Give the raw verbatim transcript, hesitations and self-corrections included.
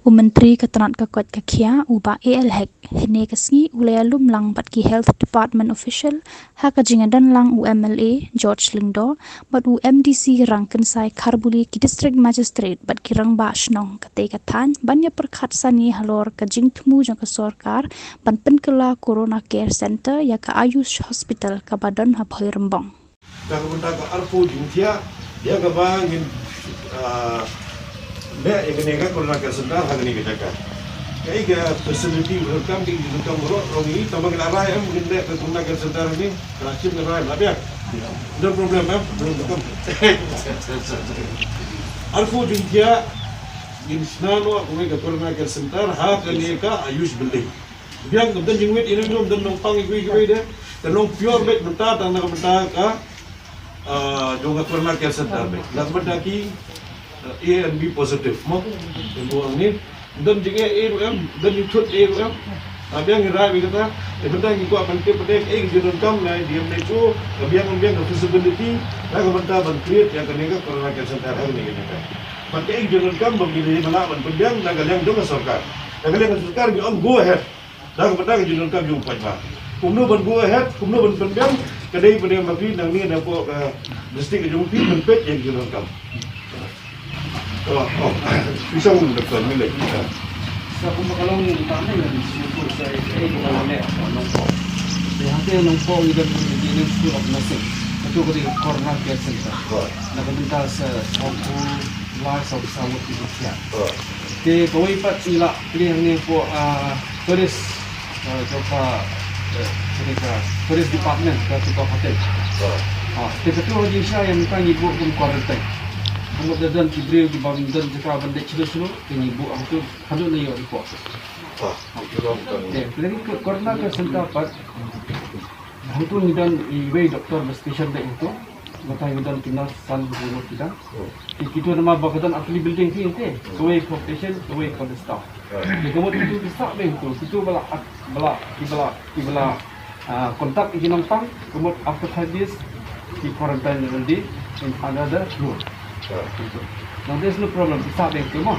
U Myntri ka tnat ka koit ka khiah, u Bah A L Hek, hynne ka sngi u la ïalum lang bad ki Health Department official ha ka jingïadon lang u M L A George Lyngdoh bad u M D C Rangkynsai Kharbuli, ki District Magistrate bad ki rangbah shnong katei ka thaiñ ban ïa pyrkhat sani halor ka jingthmu jong ka sorkar ban pynkylla Corona Care Centre ïa ka Ayush Hospital kaba don ha Bhoirymbong. Ka kumta ka arphew jingthiah ïa kaba ngin, ah, leh ïa kane ka Corona Care Centre ha kane ka jaka. Kaei ka facility ba donkam, kaei ka donkam baroh, rong i tang ba ngin rai em, ngin leh ka Corona Care Centre ni, ka la shim ngin rai, la biang. No problem em, no problem. Arphew jingthiah ngin shna noh kawei ka Corona Care Centre ha kane ka Ayush Building. Biang, ym don jingwit ïa nongdom, ym don nongpang ïa kiwei kiwei de. Ka long pure beit mynta tang na ka bynta ka, ah, jong ka Corona Care Centre beit. Na ka bynta ki, ah, A and B positive mo. Ym don ni, ym don jingeh ei ruh em, ym don jingthut ei ruh em. Ah, biang ngi rai beit kata. Ïa bynta ngi kwah ban tip beit kaei ka jingdonkam na D M H O, ka biang ym biang ka feasibility na ka bynta ban create ïa kane ka Corona Care Centre ha kane ka jaka. Bad kaei ka jingdonkam ba ngi dei ban lah ban pynbiang na ka liang jong ka sorkar. Na ka liang ka sorkar ngi ong go ahead. Da ka bynta ka jingdonkam jong u paidbah. Kumno ban go ahead, kumno ban pynbiang, ka dei pynbiang ma phi nangne na poh ka district ka jong phi ban peit ïa ka jingdonkam. Oh, oh. Phi sngewbha Doctor Milek. Sa kumba ka long ni ta ne ngan sngewthuh sa ïa kaei kaba la leh ha Nongpoh. Te hangtei ha Nongpoh ngi don ka Indian School of Nursing. Kato ka dei ka Corona Care Center. Right. Na ka bynta sa sawphew lai sawphew saw ngut ki jingthiah. Right. Te kawei pat ngi la plie hangne hapoh, ah, tourist, ah, jong ka, eh, kane ka tourist department ka Tito Cottage. Ah, te kato ha jingshisha ïa mynta ngi buh kum quarantine. Ka mut lada don ki briew kiba ym don jaka ban leit shuh shuh te ngi buh hangtu haduh ngi ïoh report. Ah, te lada ngi ka Corona Care Center pat, hangtu ngi don iwei doktor ba special beit hangtu. Mynta ngi don ki nurse san bnai ki don. Ki, kito namar ba ka don ar tylli building ki, te kawei for patient, kawei for the staff. Te ka mut kito ki sah beit hangtu, kito ba la, ba la, kiba la, kiba la, ah, contact ki nongpang, ka mut after five days ki quarantine already in another room. Now there's no problem, ki sah beit hangtu mo.